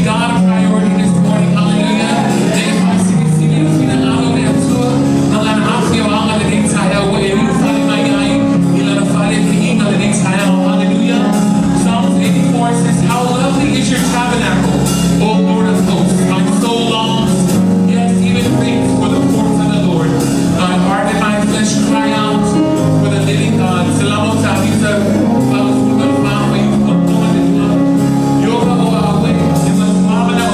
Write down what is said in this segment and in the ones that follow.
make God a priority this morning. Hallelujah. Le faasilisili le finagalo o le Atua ma Lana afioaga lenei taeao ua e ulufale mai ai i Lana fale viiga lenei taeao. Hallelujah. Psalms 84 says, "How lovely is your tabernacle, O Lord of hosts. My soul longs, yes, even faints for the courts of the Lord. My heart and my flesh cry out for the living God." Salamo 84. Yoga o awe, e matuā.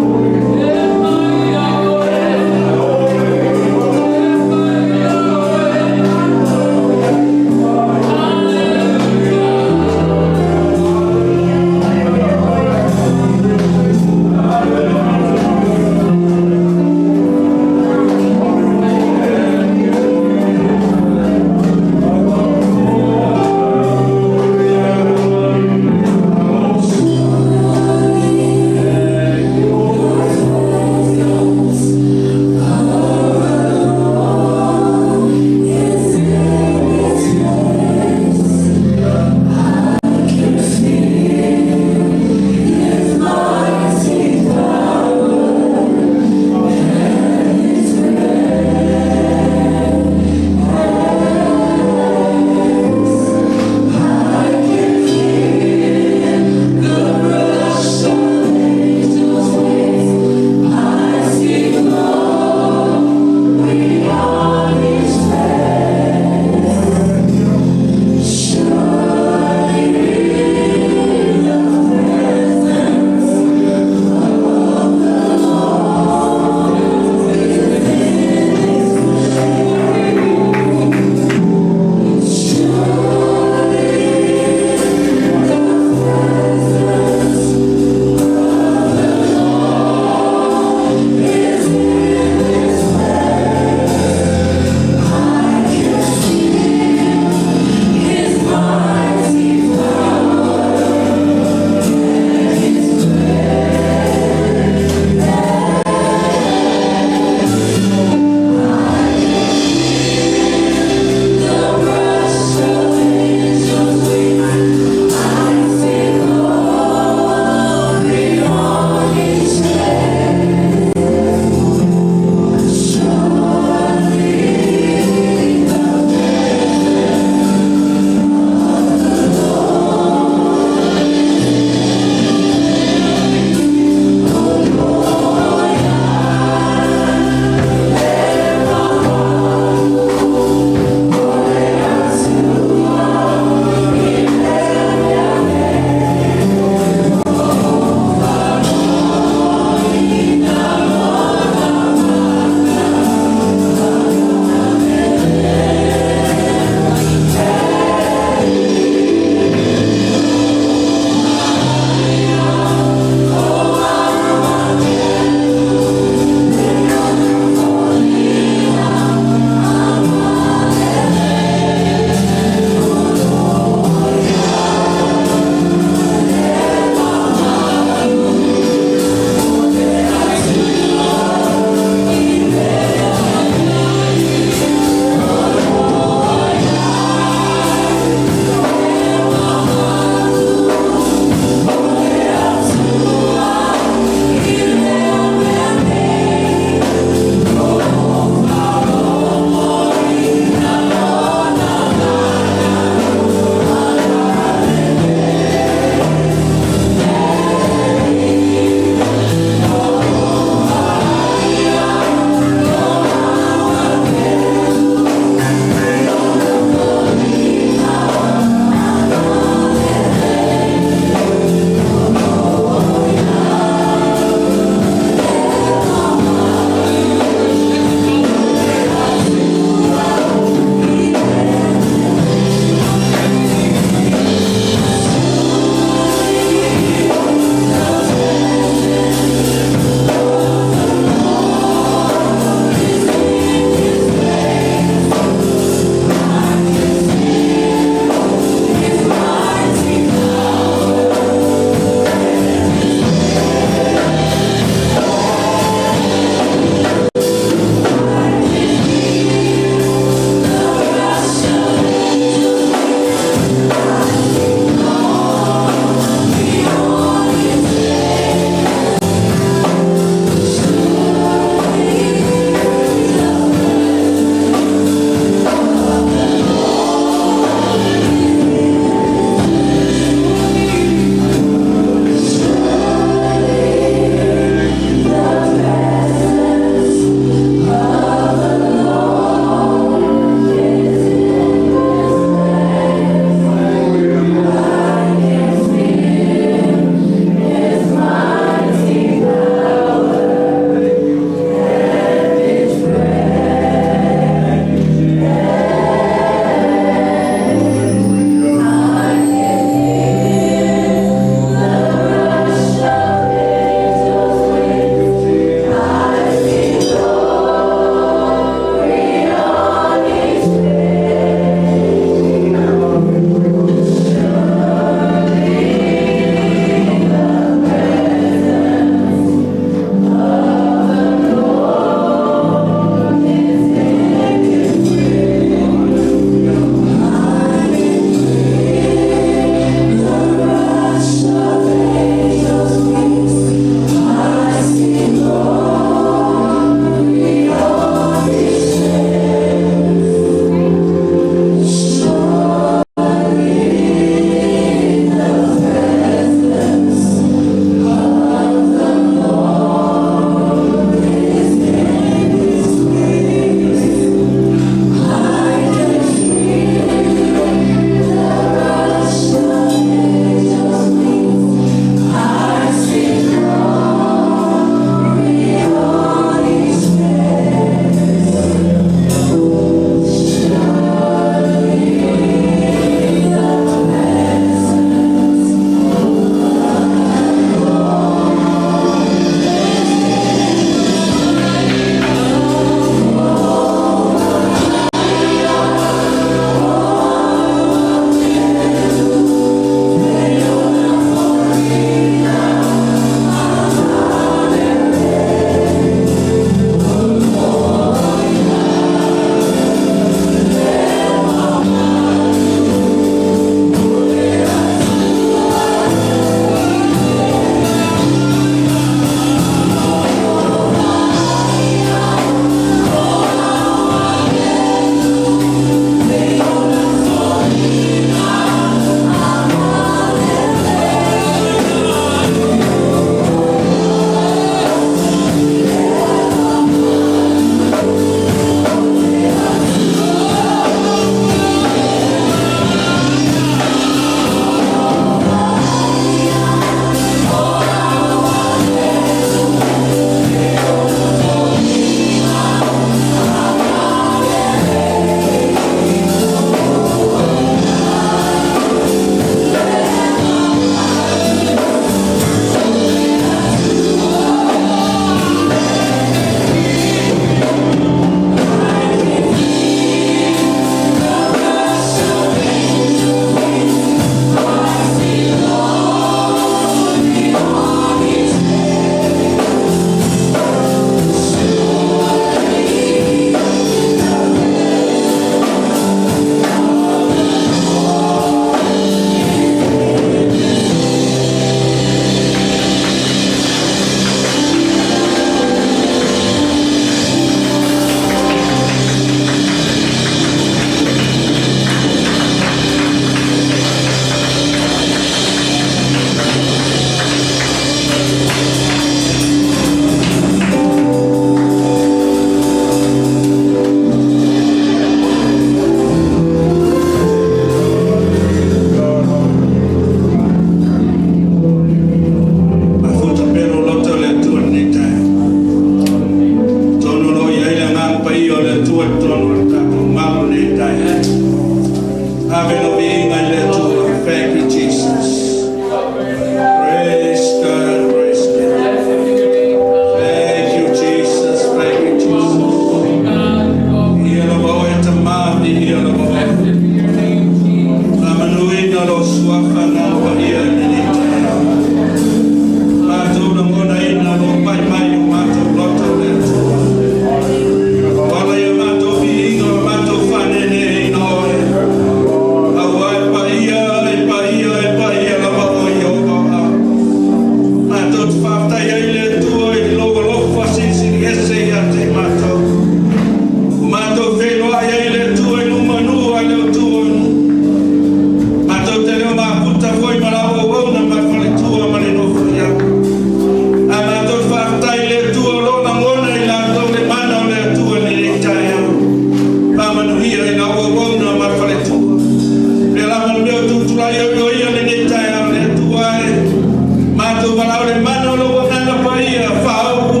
e mana o lou Agaga Paia faauu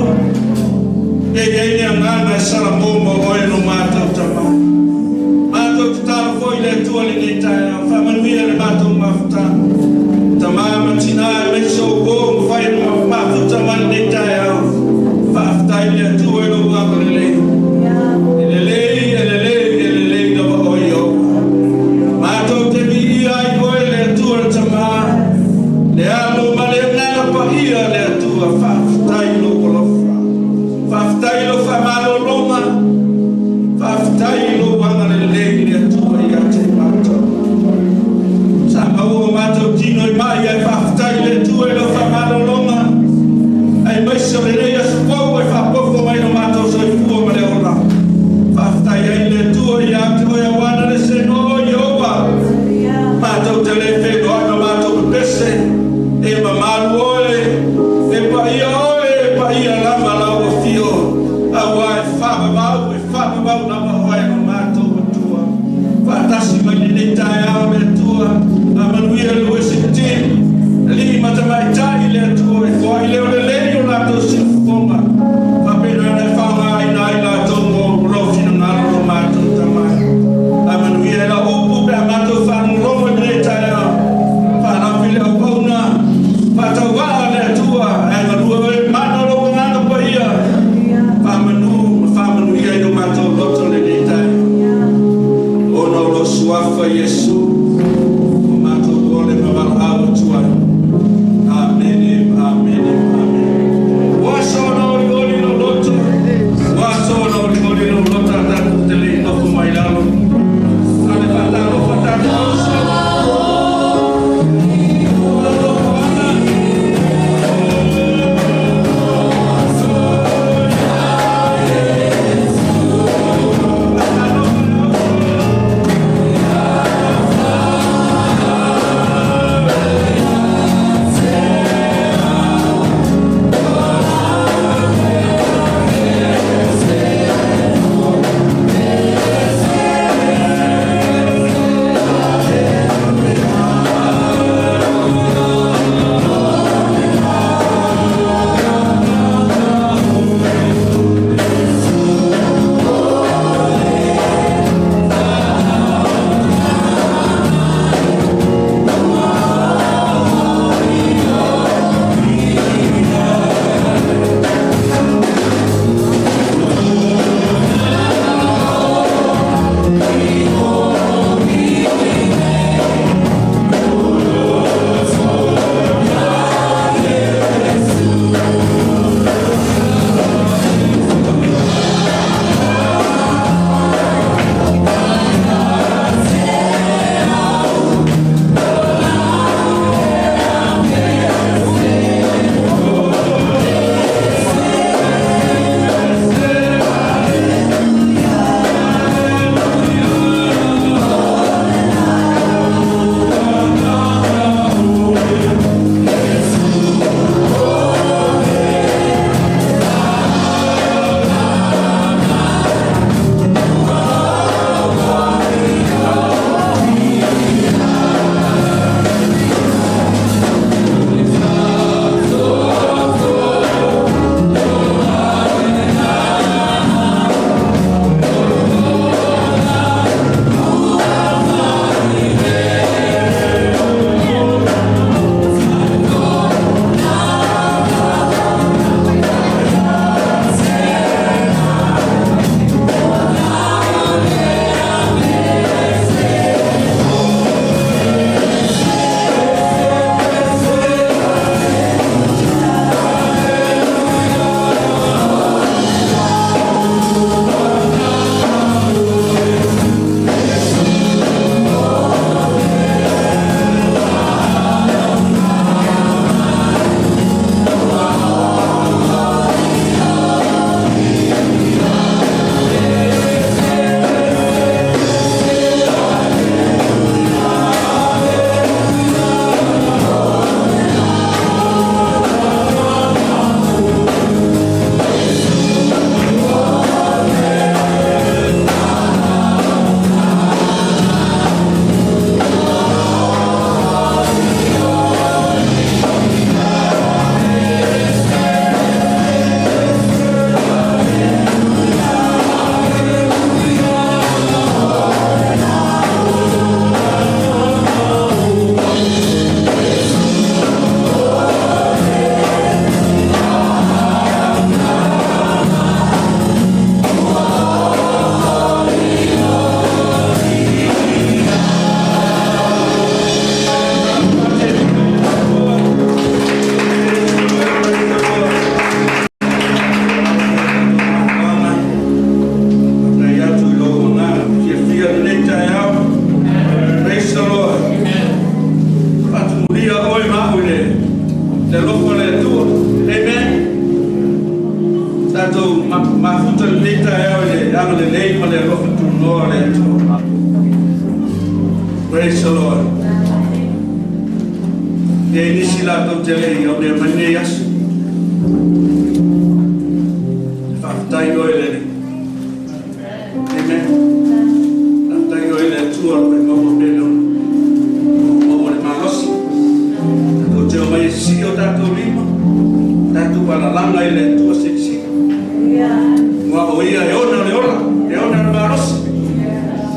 e i ai le agaga e salamo ma oe lo matou Tama. Matou tatalo foi i le Atua i lenei taeao, faamanuia le matou mafutaga. Tama ma tina aemaise o uo ua mafai ona mafuta mai lenei taeao. Faafetai i le Atua i lou agalelei. E lelei, e lelei, e lelei lava oe Ieova. Matou te viia ai oe le Atua le Tama, le Alo ma le Agaga Paia le Atua. Faafetai i lou alofa. Faafetai i lou faamalologa. Faafetai i lou agalelei le Atua ia te i matou. Sa maua o matou tino i mai ae faafetai i le Atua i lau faamalologa. Aemaise o lenei aso fou e faaopoopo mai lo matou soifua ma le ola. Faafetai ai i le Atua ia te oe auana le seno Ieova. Matou te le feiloai ma matou pepese, e mamalu oe, e paia oe, e paia lava lau afio, auā e faavavau, e faavavau lava oe lo matou Atua. Faatasi mai lenei taeao le Atua, faamanuia le worship team, alii ma tamaitai le Atua, e foai leo lelei o latou siufofoga, faapena ona e faaaogaina ai latou mo lou finagalo lo matou Tama. Faamanuia i lau upu pe a matou faalogologo i lenei taeao. Faalafi le auauna, faatauvaa le Atua, ae galue oe mana o lou Agaga Paia. Faamanu ma faamanuia i lo matou loto lenei taeao. Ona o lou suafa Iesu, ua matou ole ma mafuta lenei taeao i le agalelei ma le alofa tunoa o le Atua. Praise the Lord. E i nisi latou te le i aunea mai nei aso. Faafetai oe le Alii. Amen. Faafetai oe le Atua o le maua pea lona. Maua le malosi. Tatou te omai e sii o tatou lima. Tatou alalaga i le Atua silisili. Aua o ia e ona le ola, e ona le malosi.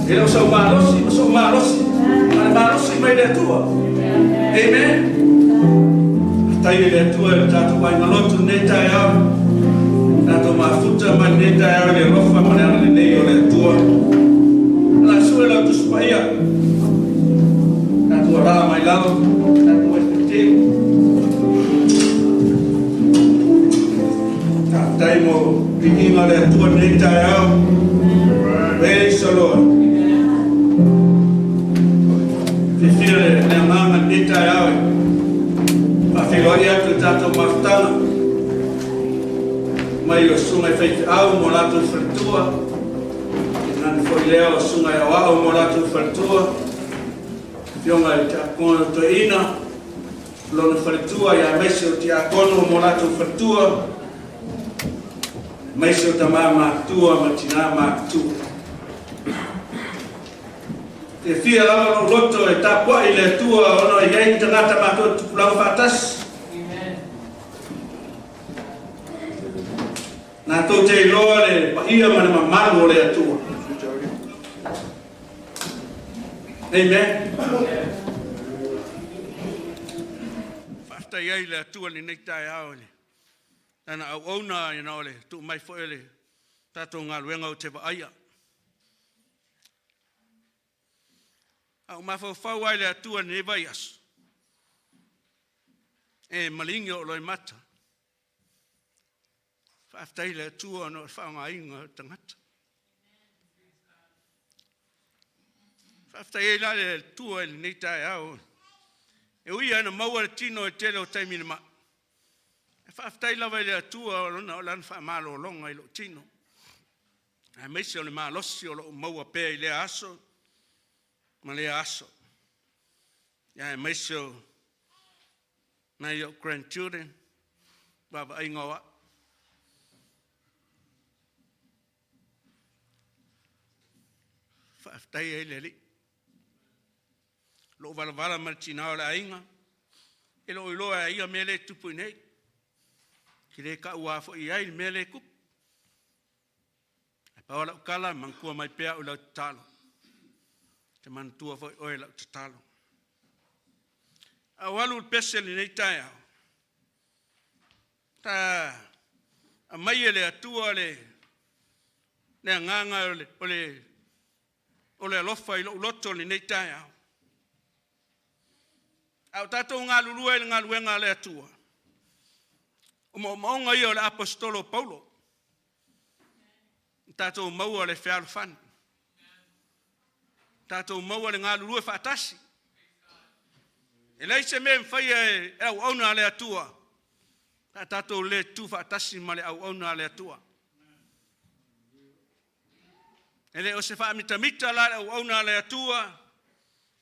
E le o sau malosi, ma sou malosi. A le malosi mai le Atua. Amen. Faafetai i le Atua i le tatou aiga lotu lenei taeao. Tatou mafuta mai lenei taeao i le alofa ma le agalelei o le Atua. Ala sue lau Tusi Paia. Tatou alaa mai lalo, tatou FMT. Faafetai mo piiga o le Atua lenei taeao. Praise the Lord. Fiafia le agaga lenei taeao e faafeiloai atu i tatou mafutaga mai o susuga i faifeau mo latou faletua, nani foi lea o susuga i aoao mo latou faletua, afioga i le tiakono toeaina, lona faletua ia aemaise o tiakono mo latou faletua, aemaise o tamā matutua ma tinā matutua. Fiafia lava lou loto e tapuai i le Atua ona e i ai ni tagata matou e tupulaga faatasi. Natou te iloa le paia ma le mamalu o le Atua. Amen. Faafetai ai le Atua i lenei taeao i le lana auauna ina o le tuu mai foi o le tatou galuega ou te vaaia. A ou mafaufau lava i le Atua i lenei vaiaso, e maligi ou loimata. Faafetai i le Atua ona o le faaaogaina o le tagata. Faafetai ai la le Atua i lenei taeao. E ui lava ina maua le tino i le tele o taimi i le mai, ae faafetai lava i le Atua ona o lana faamalologa i lou tino, aemaise o le malosi o lo o maua pea i lea aso ma lea aso, aemaise o nai ou grandchildren, vaavaaiga o au. Faafetai ai le Alii. Lou valavala ma le tina o le aiga, e le o iloa e ia mea lea e tupu i nei. Ke le taua foi i ai le mea lea e tupu. Ae pau lau tala, manatua mai pea au i lau tatalo. Te manatua foi oe i lau tatalo. A o alu le pese lenei taeao, ta aumai e le Atua le agaga o le alofa i lou loto lenei taeao. A o tatou galulue i le galuega a le Atua, o maomaoga ia o le aposetolo o Paulo, tatou maua le fealofani, tatou maua le galulue faatasi. E leai se mea e mafaia e auauna a le Atua, a tatou le tu faatasi ma le auauna a le Atua. E le o se faamitamita la le auauna a le Atua,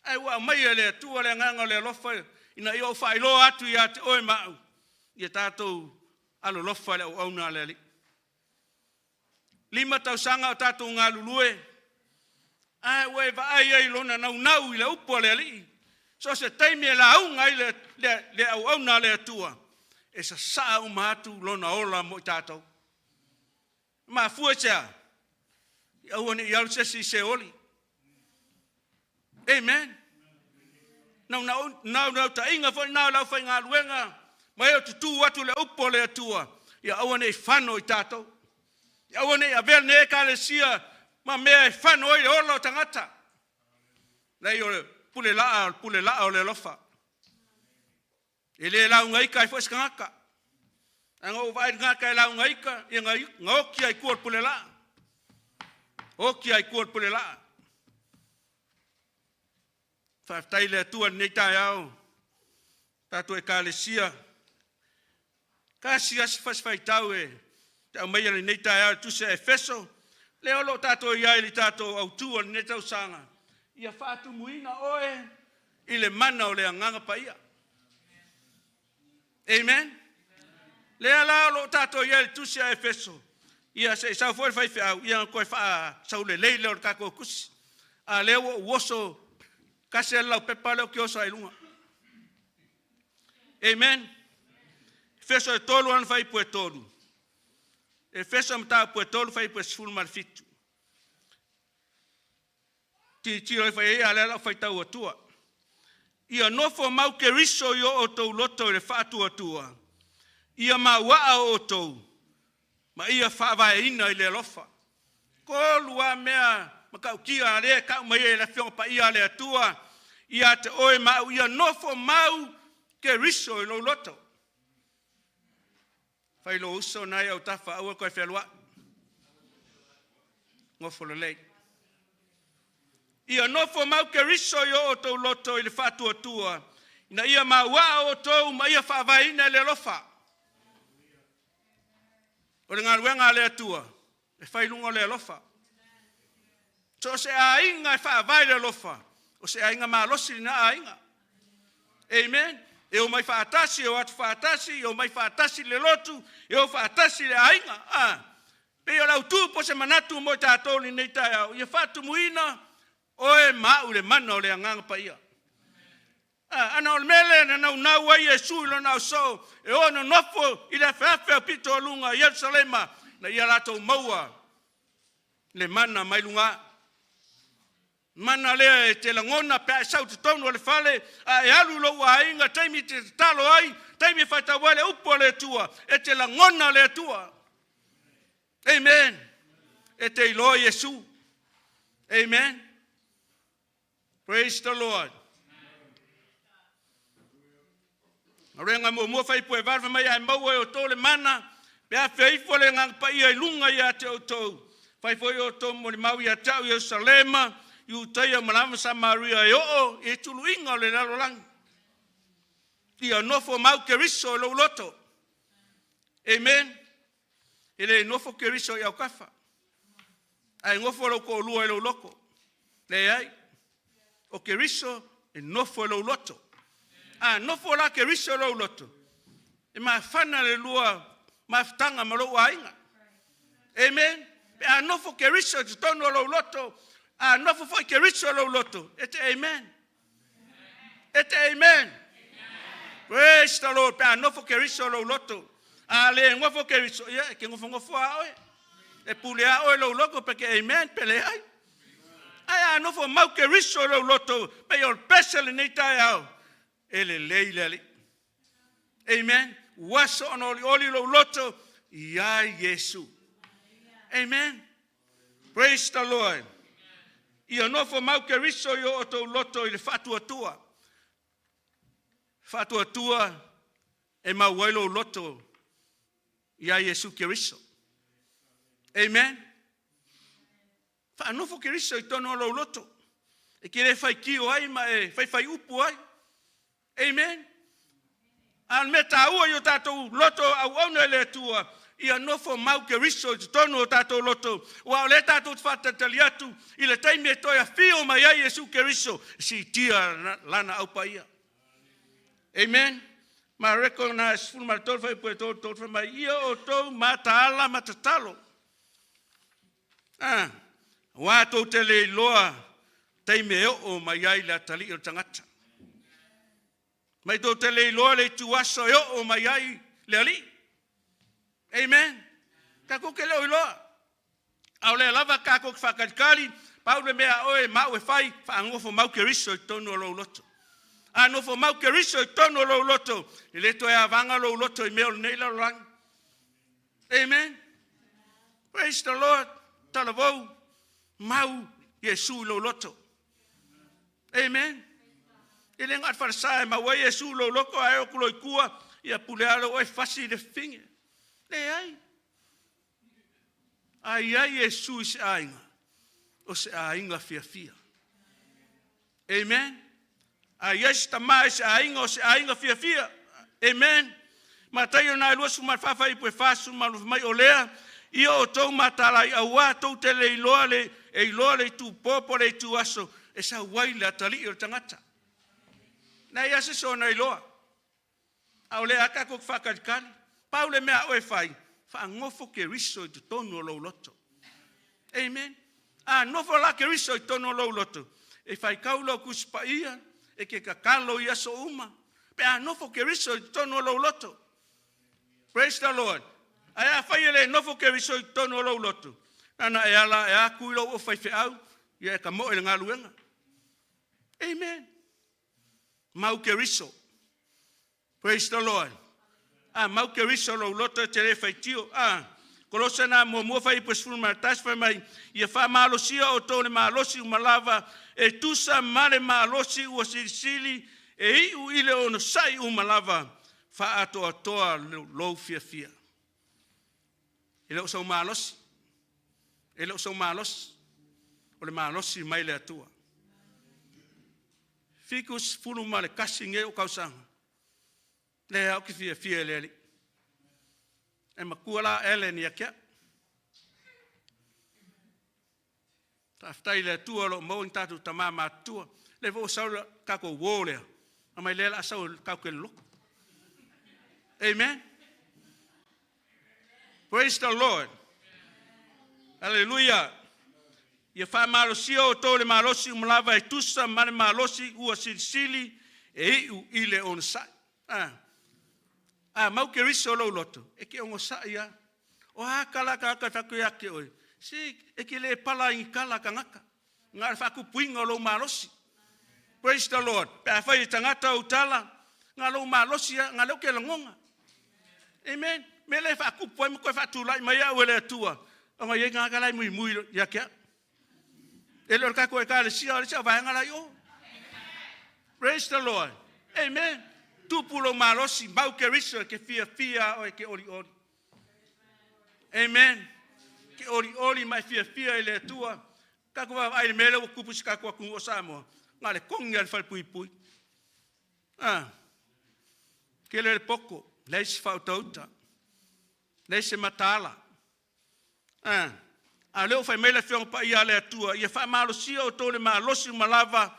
ae ua aumai e le Atua le agaga o le alofa ina ia ou faailoa atu ia te oe ma au, ia tatou alolofa le auauna a le Alii. 5 tausaga o tatou galulue, ae ua e vaai ai lona naunau i le upu a le Alii. So se taimi e lauga ai le auauna a le Atua, e sasaa uma atu lona ola mo i tatou. Mafua i se a? Aua ne i alu se isi i se oli. Amen. Naunautaiga foi na o le aufaigaluega ma e o tutū atu le upu o le Atua, ia aua ne i fano i tatou. Ia aua ne i avea lenei ekalesia ma mea e fano ai le ola o tagata. Leai, o le pule laa, o le pule laa o le alofa. E le lauga ika ai foi se tagata. Ae na ou vaai i le tagata e lauga ika, ia na oti ai tua o le pule laa. Oti ai tua o le pule laa. Faafetai le Atua i lenei taeao, tatou ekalesia, tasi lava si fasifaitau e Te aumaia lenei taeao i le Tusi a Efeso, lea o lo o tatou i ai i le tatou autu o lenei tausaga, ia faatumuina oe i le mana o le Agaga Paia. Amen. Lea la o lo o tatou i ai i le Tusi a Efeso, ia se i sau foi le faifeau, ia ona toe faasaulelei lea o le tatou tusi. A lea ua ou oso, tasi lava le laupepa lea ou te oso ai i luga. Amen. Efeso e 3 ana fuaiupu e 3. Efeso mataupu e 3 fuaiupu e 17. Tilotilo ifo i ai, a o lea o le a ou faitau atua. Ia nofo mau Keriso i o outou loto i le faatuatua, ia mauaa o outou, ma ia faavaeina i le alofa. Tolu lava mea matautia a lea e tau mai ai e le Afioga Paia a le Atua ia te oe ma au, ia nofo mau Keriso i lou loto. Fai lou uso na e autafa, aua toe fealuai. Nofo lelei. Ia nofo mau Keriso i o outou loto i le faatuatua, ina ia mauaa outou ma ia faavaeina i le alofa. O le galuega a le Atua e fai i luga o le alofa. So o se aiga e faavae i le alofa, o se aiga malosi lena aiga. Amen. E o mai faatasi, e o atu faatasi, e o mai faatasi le lotu, e o faatasi le aiga. Ah, pei o le autu po o se manatu mo i tatou i lenei taeao, ia faatumuina oe ma au i le mana o le Agaga Paia. Ah, ana o le mea lea na naunau ai Iesu i lona ausoo e o nonofo i le afeafe o pito o luga i Ierusalema, na ia latou maua le mana mai luga. Mana lea e te lagona pe a e sau i totonu o le fale, a e alu i lou aiga, taimi e te tatalo ai, taimi e faitau ai le upu a le Atua, e te lagona le Atua. Amen. E te iloa Iesu. Amen. Praise the Lord. Galuega muamua fuaiupu e 8 fai mai ae maua e outou le mana pe afea ifo le Agaga Paia i luga ia te outou. Fai foi outou molimau ia te au i Ierusalema, Iutaia ma lava Samaria e oo i tuluiga o le lalolagi. Ia nofo mau Keriso i lou loto. Amen. E le nofo Keriso i autafa, ae nofo lou toalua i lou loto. Leai, o Keriso e nofo i lou loto. A nofo la Keriso i lou loto, e mafana le lua mafutaga ma lou aiga. Amen. Pe a nofo Keriso i totonu o lou loto, a nofo foi Keriso i lou loto, e te amen. E te amen. Praise the Lord. Pe a nofo Keriso i lou loto. A le nofo Keriso, ia, e ke nofonofo a oe. E pule a oe lou loto, pe ke amen, pe leai. Ae a nofo mau Keriso i lou loto, pe o le pese lenei taeao, e lelei le Alii. Amen. Ua aso ona olioli lou loto iā Iesu. Amen. Praise the Lord. Ia nofo mau Keriso i o outou loto i le faatuatua. Faatuatua e mau ai lou loto iā Iesu Keriso. Amen. Faanofo Keriso i totonu o lou loto. E ke le faitio ai ma e faifai upu ai. Amen. A o le mea taua i o tatou loto auauna i le Atua, ia nofo mau Keriso i totonu o tatou loto, aua o lea tatou te faatalitali atu i le taimi e toe afio mai ai Iesu Keriso, e siitia lana aupaia. Amen. Mareko na 13 fuaiupu e 33 fai mai, ia outou mataala ma tatalo. Ah, aua tou te le iloa taimi e oo mai ai le atalii o le tagata. Mai tou te le iloa le ituaso e oo mai ai le alii. Amen. Tatou te le o iloa. A o lea lava tatou te faatalitali, pau le mea a oe ma au e fai, faanofo mau Keriso i totonu o lou loto. A nofo mau Keriso i totonu o lou loto, e le toe avaga lou loto i mea o lenei lalolagi. Amen. Praise the Lord. Talavou mau Iesu i lou loto. Amen. E le gata falesa e mau ai Iesu i lou loto, ae o ku i tua, ia pule alo oe fasi i le fafine. Leai. A i ai Iesu i se aiga, o se aiga fiafia. Amen. A i ai se tamā i se aiga, o se aiga fiafia. Amen. Mataio na e 24 fuaiupu e 42 fai mai o lea ia outou mataala ai auā tou te le iloa le e iloa le itupo po o le ituaso e sau ai le Atalii o le tagata. Leai lava se isi o na iloa. A o lea lava tatou te faatalitali. Pau le mea a oe e fai, faanofo Keriso i totonu o lou loto. Amen. A nofo la Keriso i totonu o lou loto, e faitau lau Tusi Paia, e te tatalo i aso uma, pe a nofo Keriso i totonu o lou loto. Praise the Lord. Ae afai e le nofo Keriso i totonu o lou loto, na e ala e atu i lou ofaifeau, ia e ka moe le galuega. Amen. Mau Keriso. Praise the Lord. A mau Keriso lou loto e te le faitio. A Kolosa na muamua fuaiupu e 11 fai mai, ia faamalosia outou le malosi uma lava e tusa ma le malosi ua silisili e iu i le onosai uma lava faaatoatoa lou fiafia. E le o sou malosi, e le o sou malosi, o le malosi mai le Atua. 71 nei o tausaga, lea au te fiafia i le Alii. E matua la Ellen ia te au. Faafetai i le Atua o lo o maua ni tatou tamā matutua. Le foi ua sau le tatou uō lea, a mai lea o le a sau e tatou te loloto. Amen. Praise the Lord. Hallelujah. Ia faamalosia outou le malosi uma lava e tusa ma le malosi ua silisili e iu i le onosai. Ah. A mau Keriso lou loto, e ke onosai a. O a kala ka ka taku ia ke oe. Si e ke le pala i kala kangaka. Ngā le whakupuinga o lou malosi. Praise the Lord. Pe a fai e tagata ou tala, ngā lou malosi a, ngā leo ke lagonga. Amen. Me le whakupu ai ma koe whaatulai mai au e le Atua. Ona iai ngā kalai mui mui ia ke au. E le o le kako e kalesia o le isi au vaega la i o. Praise the Lord. Amen. Tupu lou malosi, mau Keriso e ke fiafia o e ke olioli. Amen. Ke olioli ma e fiafia i le Atua. Tatou vaavaai i le mea lea ua tupu i si tatou atunuu o Samoa, na o le togi lava i le falepuipui. Ah, tele le poto, leai se faautauta, leai se mataala. Ah, a o lea ua fai mai le Afioga Paia a le Atua, ia faamalosia outou le malosi uma lava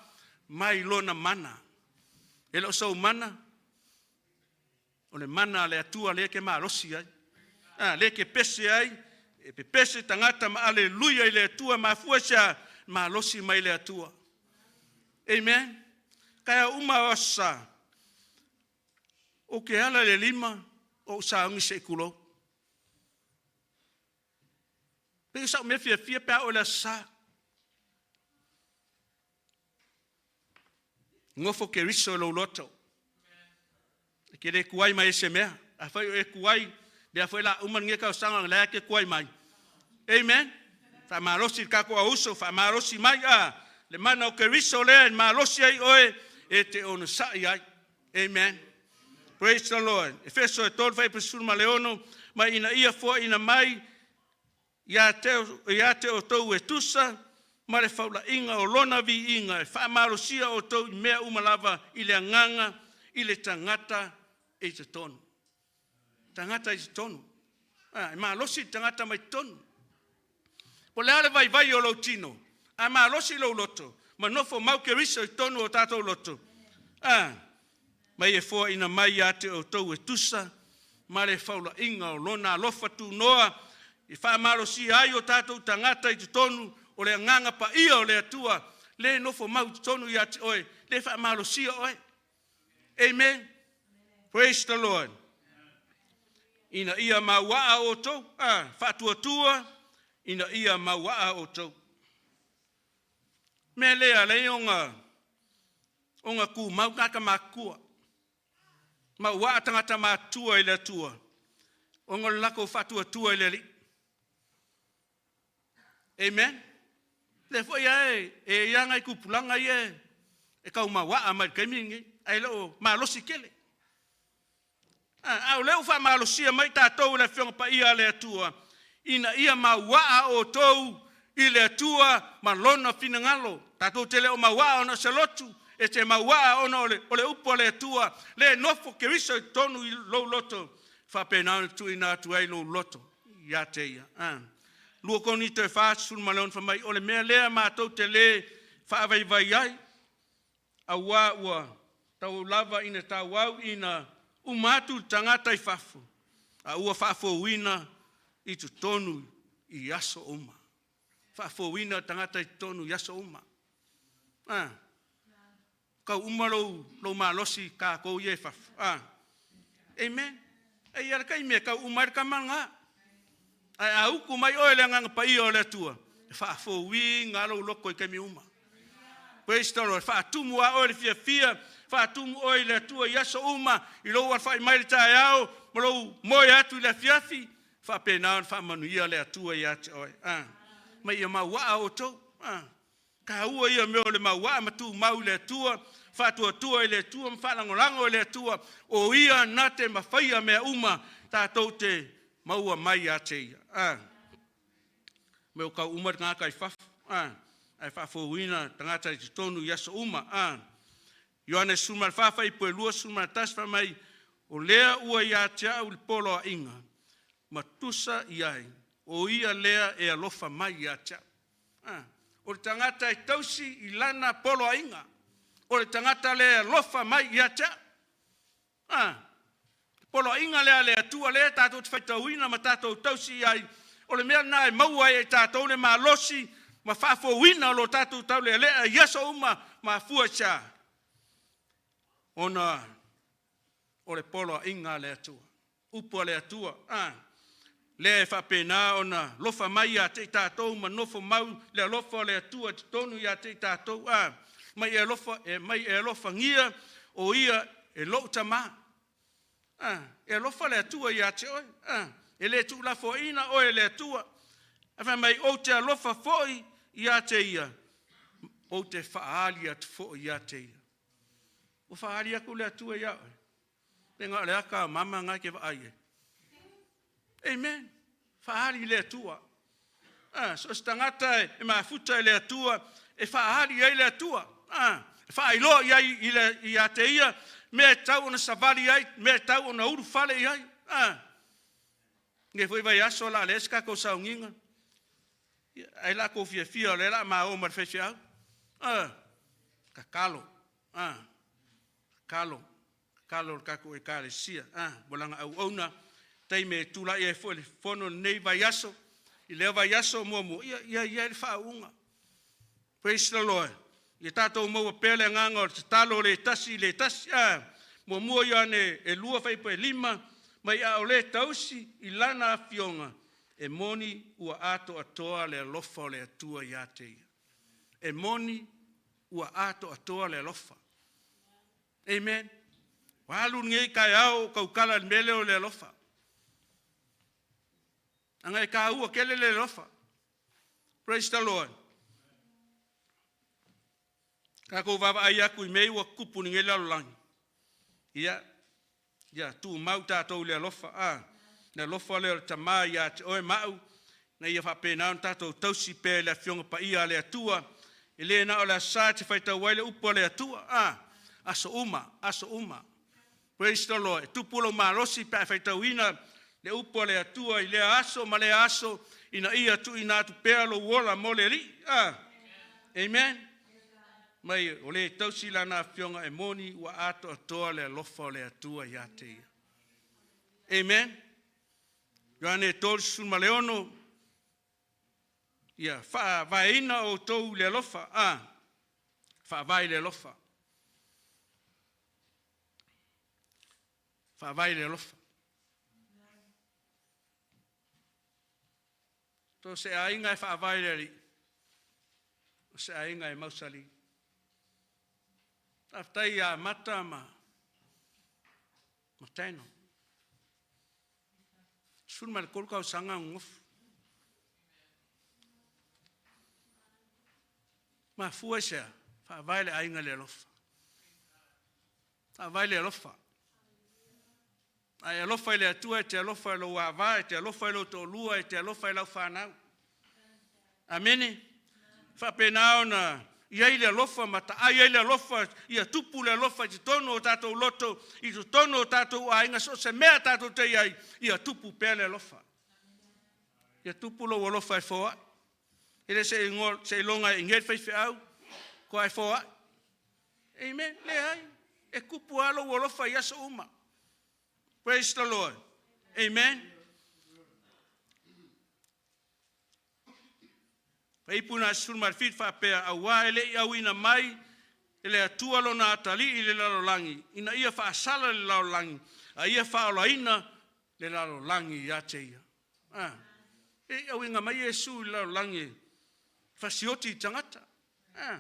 mai lona mana. E le o sou mana, o le mana a le Atua lea e te malosi ai. A, lea e te pese ai, e pepese tagata ma aleluia i le Atua, mafua se a malosi mai le Atua. Amen. Taeao uma o aso sa, ou te ala i le 5 o ou sauni se i tulou. Pei o sa'u mea fiafia pe a oo i le aso Sa. Nofo Keriso i lou loto. E ke le tuai mai e se mea. Afai o e tuai, lea foi la uma lenei tausaga, lea e te tuai mai. Amen. Faamalosi le tatou auuso, faamalosi mai a le mana o Keriso lea e malosi ai oe e te onosai ai. Amen. Praise the Lord. Efeso e 3 fuaiupu 16 mai ina ia foaiina mai ia te outou e tusa ma le faulaiga o lona viiga e faamalosia outou i mea uma lava i le agaga i le tagata i totonu. Tagata i totonu. Ah, e malosi le tagata mai totonu. Po o le a le vaivai o lou tino, a malosi lou loto, ma nofo mau Keriso i totonu o tatou loto. Ah, mai e foaiina mai ia te outou e tusa ma le faulaiga o lona alofa tunoa e faamalosia ai o tatou tagata i totonu o le agaga paia o le Atua, le nofo mau i totonu ia te oe, le faamalosia oe. Amen. Praise the Lord. Ina ia mauaa outou, faatuatua, ina ia mauaa outou. Mea lea lei ona ona tumau tagata matutua. Mauaa tagata matutua i le Atua, ona o le latou faatuatua i le Alii. Amen. Lea foi lava e i ai nai tupulaga ia e tau mauaa mai i le taimi lenei, ae le o malosi tele. A o lea ua faamalosia mai tatou e le Afioga Paia a le Atua, ina ia mauaa outou i le Atua ma lona finagalo. Tatou te le o mauaa ona o se lotu, e te mauaa ona o le upu a le Atua, le nofo Keriso i totonu i lou loto. Faapena ona tuuina atu ai lou loto ia te ia. 2 Korinito e 46 fai mai, o le mea lea matou te lē faavaivai ai, auā ua tauau lava ina tauau ina uma atu le tagata i fafo, a ua faafouina i totonu i aso uma. Faafouina le tagata i totonu i aso uma. Kau uma lou malosi kākou ia e fafo. Amen. E ia le taimi e kau uma ai le tama lena. Ae a utu mai oe le agaga paia o le Atua, e faafouina lou loto i taimi uma. Praise the Lord. Faatumu a oe le fiafia, faatumu oe i le Atua i aso uma, i lou alafai mai le taeao, ma lou moe atu i le afiafi, faapena ona faamanuia le Atua ia te oe. Mai ia mauaa outou. Taua ia mea o le mauaa ma tumau i le Atua, faatuatua i le Atua ma faalagolago i le Atua, o ia na te mafaia mea uma tatou te maua mai ia te ia. Mea o kau uma le tagata i fafo, ae faafouina tagata i totonu i aso uma. Ioane 14 fuaiupu e 21 fai mai, o lea ua ia te au le poloaiga ma tusa i ai, o ia lea e alofa mai ia te au. O le tagata e tausi i lana poloaiga, o le tagata lea e alofa mai ia te au. Poloaiga lea a le Atua lea tatou te faitauina ma tatou tausi i ai, o le mea lena e maua ai e tatou le malosi ma faafouina o lo tatou taulealea i aso uma. Mafua i se a? Ona o le poloaiga a le Atua, upu a le Atua, lea e faapena ona lofa mai ia te i tatou ma nofo mau le alofa o le Atua i totonu ia te i tatou. Mai e alofa, e mai e alofagia o ia e lou tamā. E alofa le Atua ia te oe. E le tuulafoaiina oe e le Atua. Ae fai mai, ou te alofa foi ia te ia, ou te faaali atu foi ia te ia. Ua faaali atu le Atua ia oe. Pe na o le ata o mama na e te vaai ai. Amen. Faaali i le Atua. So se tagata e mafuta i le Atua, e faaali ai le Atua. E faailoa i ai ia te ia, mea e tau ona savali ai, mea e tau ona ulufale i ai. Nei foi vai aso la le se tatou sauniga. Ai la kou fiafia o le la ma o ma le faifeau. Tatalo. Tatalo. Tatalo le tatou ekalesia. Mo lana auauna, taimi e tulai ai foi le fono lenei vai aso, i lea vai aso muamua, ia ia ia le faauuga. Praise the Lord. Ia tatou maua pea le agaga o le tatalo le tasi le tasi. Muamua Ioane e 2 fuaiupu e 5, mai a o le tausi i lana afioga, e moni ua atoatoa le alofa o le Atua ia te ia. E moni ua atoatoa le alofa. Amen. Ua alu lenei taeao o tautala i le mea lea o le alofa. Aga e tāua tele le alofa. Praise the Lord. Tatou vaavaai atu i mea ua tupu nei lalolagi. Ia, ia tumau tatou i le alofa. Le alofa lea o le tamā ia te oe ma au, na ia faapena ona tatou tausi pea i le afioga paia a le Atua, e le na o le asa te faitau ai le upu a le Atua. Aso uma, aso uma. Praise the Lord. E tupu lou malosi pe a faitauina le upu a le Atua i lea aso ma lea aso, ina ia tuuina atu pea lou ola mo le Alii. Amen. Mai o le tausi lana afioga e moni ua atoatoa le alofa o le Atua ia te ia. Amen. Ioane 36, ia faavaeina outou i le alofa. Faavae i le alofa. Faavae i le alofa. To se aiga e faavae i le Alii, o se aiga e mausali. Faafetai ia Mata ma Tano. 13 tausaga nonofo. Mafua i se a? Faavae le aiga i le alofa. Faavae le alofa. Ae alofa i le Atua e te alofa i lou ava, e te alofa i lou toalua, e te alofa i lau fanau. Amene. Faapena ona I ai le alofa ma taai ai le alofa, ia tupu le alofa i totonu o tatou loto, i totonu o tatou aiga, so o se mea tatou te i ai, ia tupu pea le alofa. Ia tupu lou alofa e foai. E le seiloga e ige le faifeau faatoa e foai. Amen. Leai, e tupu lava lou alofa i aso uma. Praise the Lord. Amen. Fuaiupu 17 faapea, auā e le i auina mai e le Atua lona atalii i le lalolagi, ina ia faasala le lalolagi, a ia faaolaina le lalolagi ia te ia. Ah, e i auina mai Iesu i le lalolagi e fasioti i tagata. Ah,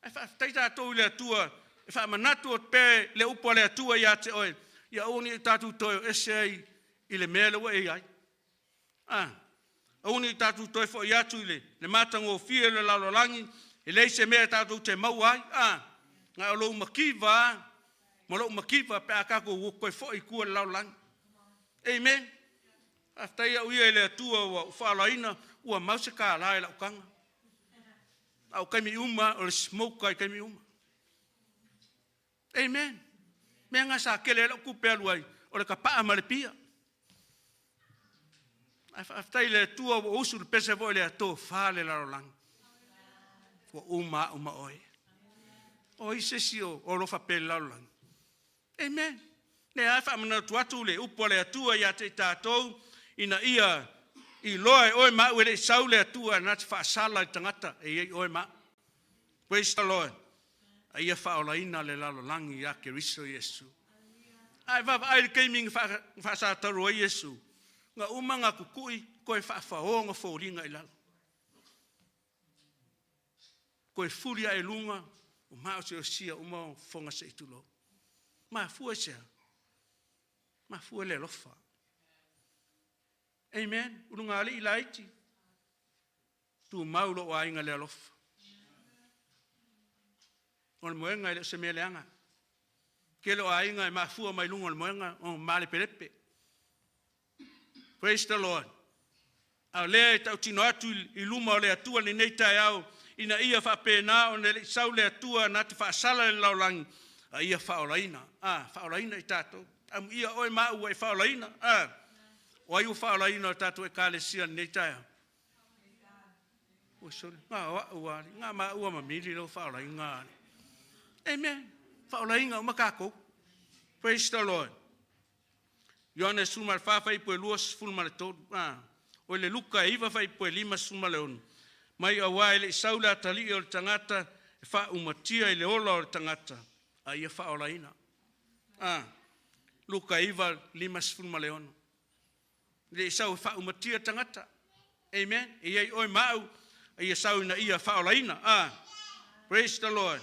ae faafetai tatou i le Atua e faamanatu atu pea le upu a le Atua ia te oe, ia aua ne i tatou toe o ese ai i le mea lea ua e i ai. Ah, aua ne i tatou toe foi atu i le matagofie o le lalolagi, e leai se mea tatou te maua ai. Ah, na o lou mativa lava ma lou mativa pe a tatou toe foi i tua i le lalolagi. Amen. Faafetai au ia i le Atua ua ou faaolaina, ua mau se $1 i lau taga. A o taimi uma o le smoke ai taimi uma. Amen. Mea na sa tele ai lau tupe alu ai, o le tapaa ma le pia. Ae faafetai i le Atua ua usu le pese foi le tofa le lalolagi. Ua uma au ma oe. O ai se isi o alofa pea i le lalolagi? Amen. Lea e faamanatu atu le upu a le Atua ia te i tatou, ina ia iloa e oe ma au e le i sau le Atua na te faasala i le tagata e i ai oe ma au. Praise the Lord. A ia faaolaina le lalolagi ia Keriso Iesu. Ae vaavaai le taimi na faasatauro ai Iesu, na uma na tutui toe faafaoa na foliga i lalo. Toe fuli ae luga, o maosiosia uma o fofoga se i tulou. Mafua i se a? Mafua le alofa. Amen. Ulugalii laiti, tumau lou aiga le alofa. O le moega e le o se mea leaga. Tele o aiga e mafua mai luga o le moega o malepelepe. Praise the Lord. A o lea e tautino atu i luma o le Atua lenei taeao, ina ia faapena ona le i sau le Atua na te faasala le lalolagi, a ia faaolaina. A, faaolaina i tatou. Amuia oe ma au ua e faaolaina. A, o ai ua faaolaina o tatou ekalesia lenei taeao? Ua sole, ngā o au ali, ngā maua ma mili lau faaolaina ali. Amen. Faaolaina uma tatou. Praise the Lord. Ioane 14 fuaiupu e 23. Ah, o le Luka e 9 fuaiupu e 56. Mai auā e le i sau le atalii o le tagata e faaumatia i le ola o le tagata, a ia faaolaina. Ah, Luka 9, 56. Le i sau e faaumatia tagata. Amen. E iai oe ma au, a ia sau ina ia faaolaina. Ah, praise the Lord.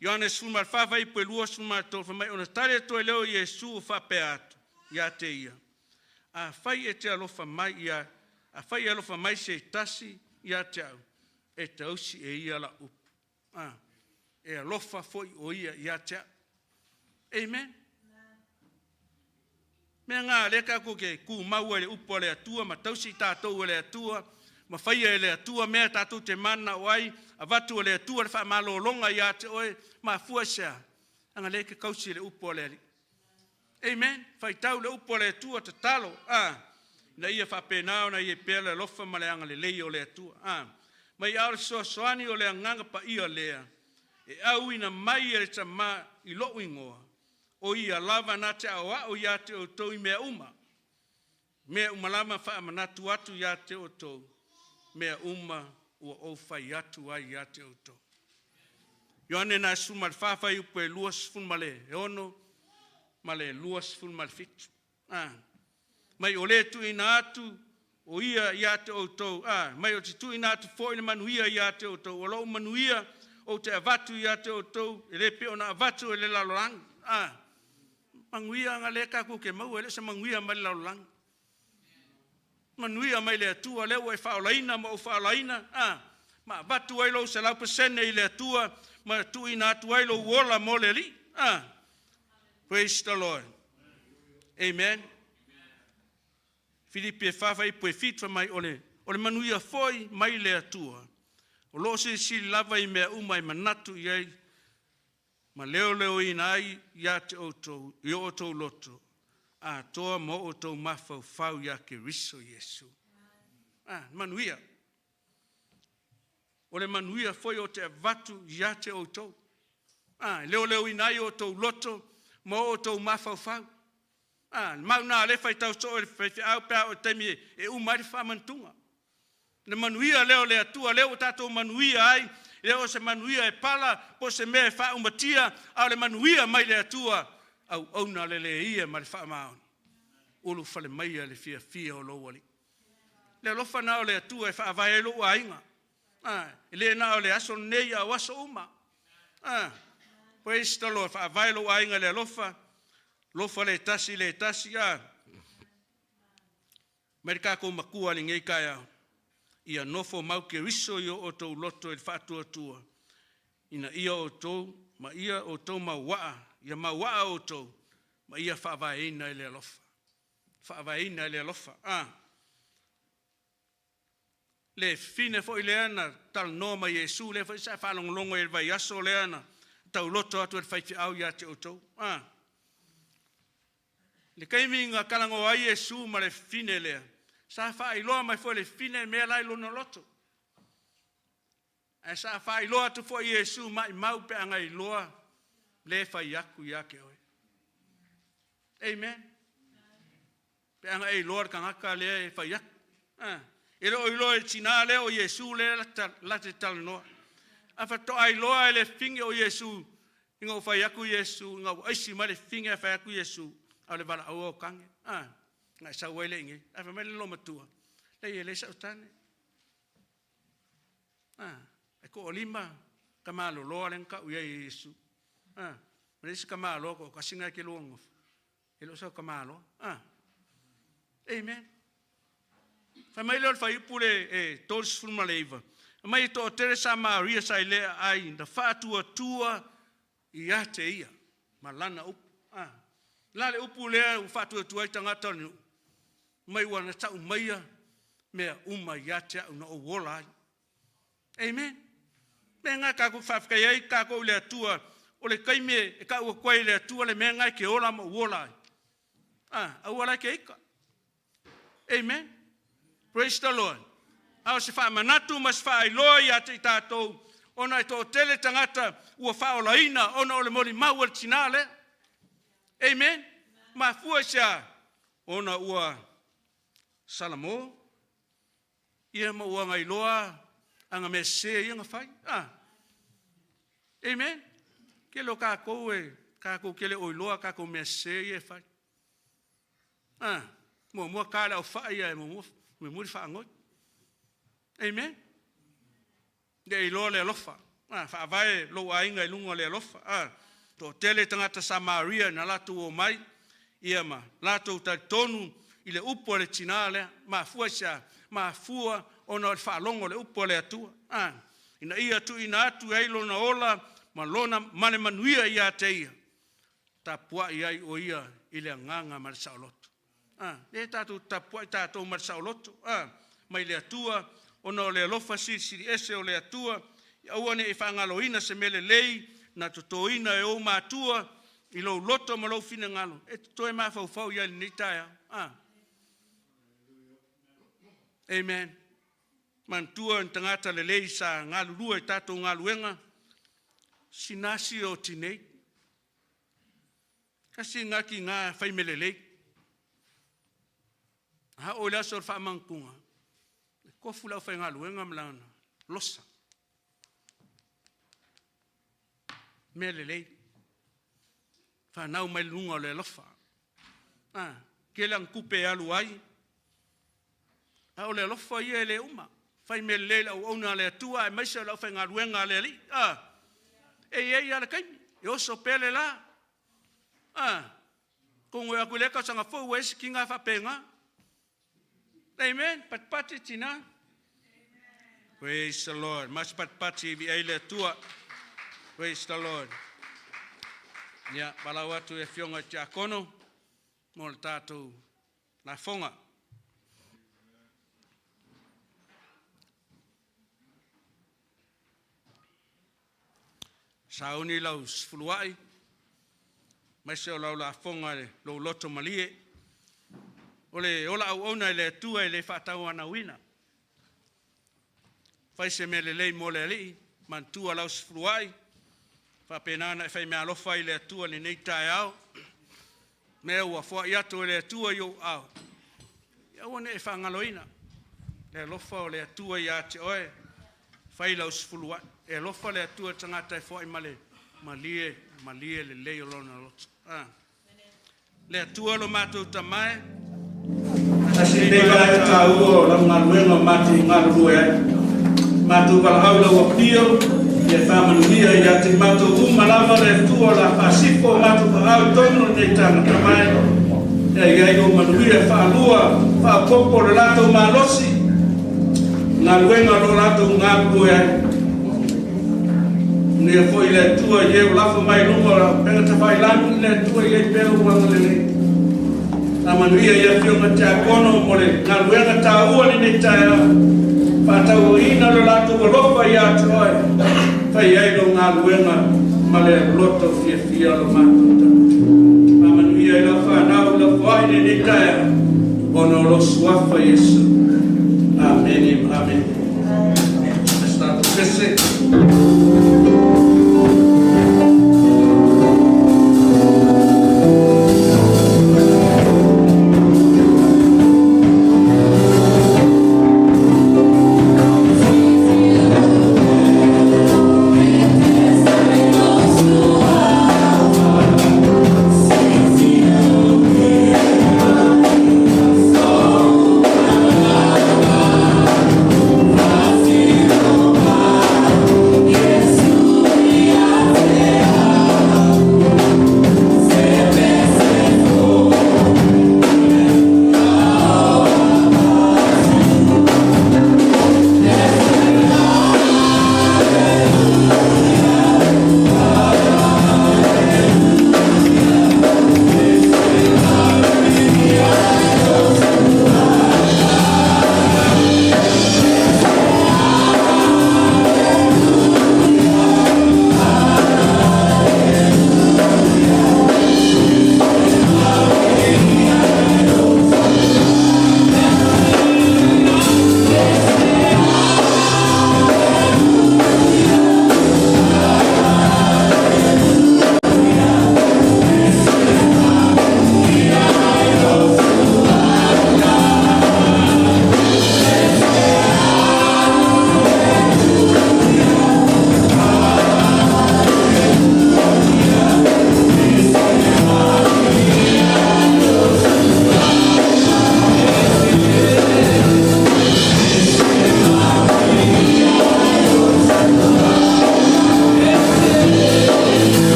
Ioane 14 fuaiupu e 23 fai mai ona tali atu ai lea o Iesu o faapea atu ia te ia. Afai e te alofa mai ia, afai e alofa mai se tasi ia te au, e tausi e ia la upu. Ah, e alofa foi o ia ia te au. Amen. Mea ngā lea tatou te tumau ai le upu a le Atua ma tausi i tatou e le Atua, ma faia e le Atua mea tatou te mananao ai, avatu e le Atua le faamalologa ia te oe, mafua i se a? Aga lea e te tausi i le upu a le Alii. Amen. Faitau le upu a le Atua, tatalo, a, ina ia faapena ona i ai pea le alofa ma le agalelei o le Atua. A, mai ao le fesoasoani o le Agaga Paia lea, e auina mai e le Tama i lou igoa, o ia lava na te aoao ia te outou i mea uma. Mea uma lava faamanatu atu ia te outou, mea uma ua ou fai atu ai ia te outou. Ioane na 14 fuaiupu e 26 ma le 27. Ah, mai o le tuuina atu o ia ia te outou. Ah, mai o te tuuina atu foi le manuia ia te outou. O lou manuia ou te avatu ia te outou, e le pei ona avatu e le lalolagi. Ah, manuia nga le tatou te maua, e le o se manuia mai le lalolagi. Manuia mai le Atua, lea ua e faaolaina ma ou faaolaina, ah, ma avatu ai lou 100% i le Atua, ma tuuina atu ai lou ola mo le Alii. Ah, praise the Lord. Amen. Filipi e 4 fuaiupu e 7 fai mai o le manuia foi mai le Atua. O loo silisili lava i mea uma e manatu i ai ma leoleoina ai ia te outou i o outou loto atoa ma o outou mafaufau ia Keriso Iesu. Ah, manuia. O le manuia foi o te avatu ia te outou. Ah, leoleoina ai o outou loto ma o outou mafaufau. Ah, le mauna le faitau soo i le faifeau pe a o taimi e uma ai le faamanatuga. Le manuia lea o le Atua, lea ua tatou manuia ai, lea o se manuia e pala, po o se mea e faaumatia, a o le manuia mai le Atua, auauna le le ia ma le faamaoni. Ulufale maia le fiafia o lou alii. Le alofa na o le Atua e faavae ai lou aiga. Ah, e le na o le aso nei a o aso uma. Ah, praise the Lord, faavae lou aiga le alofa, alofa le tasi le tasi, ah. Mai le tatou matua lenei taeao, ia nofo mau Keriso i o outou loto i le faatuatua, ina ia outou ma ia outou mauaa, ia mauaa outou, ma ia faavaeina i le alofa. Faavaeina i le alofa. Ah. Le fine foi lea na talanoa mai Iesu, lea foi sa faalogologo i le vaiaso lea na tauloto atu e le faifeau ia te outou. Ah. Le taimi na talanoa ai Iesu ma le fine lea, sa faailoa mai foi le fine mea la i lona loto. Ae sa faailoa atu foi Iesu mai mau pe aga iloa le fai atu ia te oe. Amen. Pe aga e iloa le tagata lea e fai atu. Ah. E le o iloa e tina lea o Iesu lea la te talanoa. A faatoa iloa e le fine o Iesu, ina ua fai atu Iesu, ina ua aisi mai le fine a fai atu Iesu, a o le valaau o kage. Ah. Ngai sau ai le inge. A fai mai le lomatua. Le ia le sau tane. Ah. E ko o lima ka maloloa le ngka uia Iesu. Ah. Ma le isi ka maloa ko kasinga ke luongo. E lo sau ka maloa. Ah. Amen. Fai mai lea o le fuaiupu le e 39. Mai e toatele Samaria sa i lea ai na faatuatua ia te ia ma lana upu. Ah. La le upu lea ua faatuatua ai tagata o le nuu. Mai ua na tau maia mea uma ia te au na ou ola ai. Amen. Me ngā kākou whaafetai ai kākou i le Atua, o le taimi e ka ua koe i le Atua le mea ngai ke ola ma uola ai. Ah, aua lai ke ika. Amen. Praise the Lord. A o se faamanatu ma se faailoa ia te i tātou, ona e toatele tagata ua faaolaina ona o le molimau a le tinā lea. Amen. Mafua i se a? Ona ua salamo, ia ma ua agailoa aga mea sese ia na fai. Ah. Amen. Ke lo kākou e, kākou ke le oiloa kākou mea sese ia e fai. Ah. Mua mua ka le au wha ia e mua mua mua whaangoi. Amen. Le iloa le alofa. Ah, faavae lou aiga i luga o le alofa. Ah, toatele tagata Samaria na latou o mai, ia ma latou talitonu i le upu a le tinā lea. Mafua i se a? Mafua ona o le faalogo o le upu a le Atua. Ah, ina ia tuuina atu ai lona ola ma lona ma le manuia ia te ia. Tapuai ai o ia i le agaga ma le saoloto. Ah, le tatou tapuai tatou ma le saoloto. Ah, mai le Atua, ona o le alofa silisili ese o le Atua, aua ne i faagaloina se mea lelei na totoina e ou matua i lou loto ma lou finagalo, e toe mafaufau ia lenei taeao. Ah. Amen. Manatua ni tagata lelei sa galulue i tatou galuega, sinasi o tinei. Kasi ngā ki ngā whai me lelei. Ha o le aso o le faamanatuga, e kofu lau faigaluega ma lana losa. Mea lelei. Whanau mai lunga o le alofa. Ah, ke le kupe alu ai. A o le alofa ia e le uma. Fai mea lelei le auauna a le Atua aemaise o le aufaigaluega a le Alii. Ah, e i ai a le taimi. E oso pea le la. Ah, kongo e aku le kausaga fou ua ese kiga faapega. Amen. Patipati tina. Praise the Lord. Mas patipati i ai le Atua. Praise the Lord. Ia, palau atu e fionga i tiakono mo le tātou lafoga. Sauni lau sefuluai, aemaise o lau lafoga i lou loto malie. O le ola auauna i le Atua e le faatauanauina. Fai se mea lelei mo le Alii, manatua lau sefuluai, faapena ona e fai meaalofa i le Atua i lenei taeao. Mea ua foai atu e le Atua i ou aao, ia aua ne i e faagaloina le alofa o le Atua ia te oe, fai lau sefuluai. E alofa le Atua i le tagata e foai ma le malie, malie lelei o lona loto. Le Atua lo matou Tama e, tasi lenei vaega taua o lau galuega o matou galulue ai. Matou valaau i lau afio, ia faamanuia ia te matou uma lava le Atua o le a faasifo o matou aao i totonu o lenei tagata mai. Ia i ai lou manuia faalua, faaopoopo le latou malosi, galuega o lo o latou galulue ai. Manuia foi le Atua i e o lafo mai i luga o lau upega tafailagi i le Atua i ai pea lou agalelei. Faamanuia i Afioga Tiakono mo le galuega taua lenei taeao, faatauaina lo latou alofa ia te oe, fai ai lou galuega ma le loto fiafia o lo matou tagata. Faamanuia i lau fanau i lau foai lenei taeao, ona o lou suafa Iesu. Amene ma amene. Tatou pese.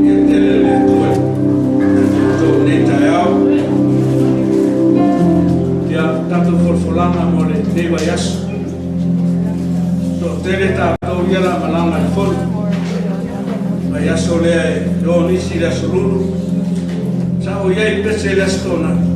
Ia tele le Atua i outou nei taeao. Ia, tatou folafolaga mo lenei vaiaso. Toatele tatou ia la malaga i fono. Vaiaso lea e o nisi i le aso Lulu. Sa ou i ai i pese i le aso Toonai.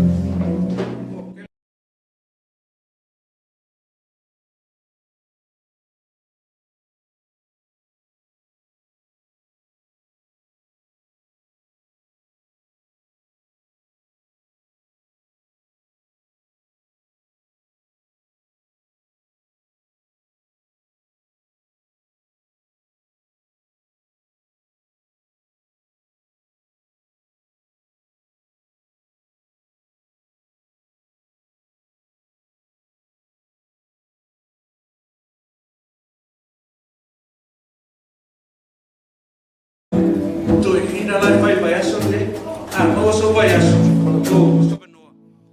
Toeaina la e fai vaiaso lenei. A maua sou vaiaso, o lou avanoa,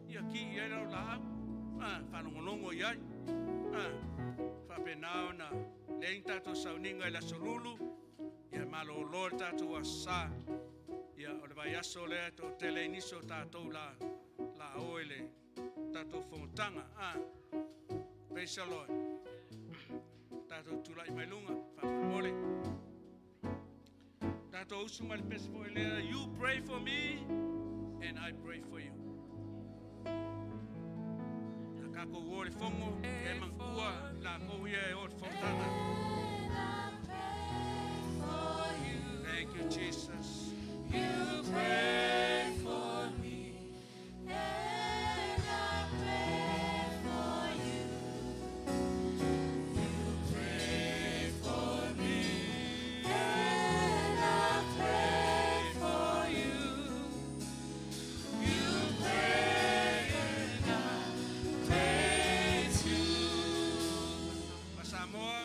ia ki i ai lau laau, faalogologo i ai. Faapena ona leai ni tatou sauniga i le aso Lulu, ia malolo le tatou aso Sa. Ia o le vaiaso lea e toatele ai nisi o tatou la la o i le tatou fonotaga. Praise the Lord. Tatou tulai mai luga, faamolemole. Tatou Tatou usu mai le pese foi lea, you pray for me and I pray for you. A kākou o le fono, e manatua lakou ia e o le fonotaga. And I pray for you. Thank you, Jesus. You pray for me, and I pray for you. You pray for me, and I pray for you. You pray and I pray too. Pasamoa.